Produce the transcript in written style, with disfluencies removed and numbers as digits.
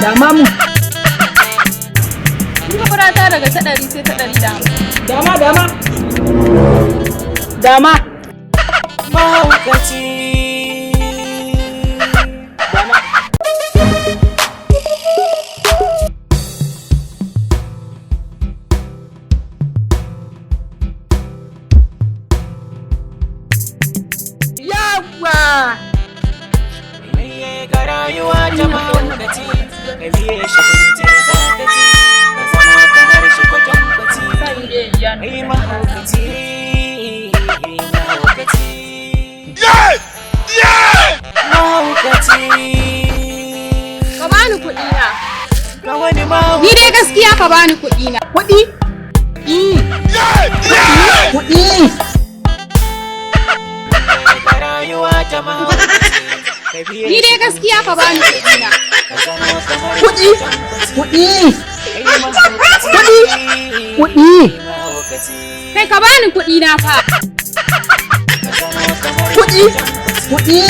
Dama mu. Ni fa furata daga ta 100 sai ta 150. Dama, dama. Dama. Mahaukaci. Dama. Yawa! Iye ga rayuwa ta mahaukaci, ka biye shi kunce za ka ci, ka zama kamar shi kwatankwaci. Kai mahaukaci, mahaukaci. Mahaukaci. Ka bani kuɗi na. Ga wani mahaukaci. Ni dai gaskiya ka bani kuɗi na. Kuɗi? Kuɗi! Ga rayuwa ta mahaukaci, ka biye Ni dai shi gaskiya ka bani kuɗi na. ka zama kamar Kuɗi! shi kwatankwaci. Kuɗi! Kai mahaukaci. Kuɗi! Kuɗi! Mahaukaci. Kai, ka bani kuɗi na fa. Ka zama kamar Kuɗi! shi kwatankwaci. Kuɗi!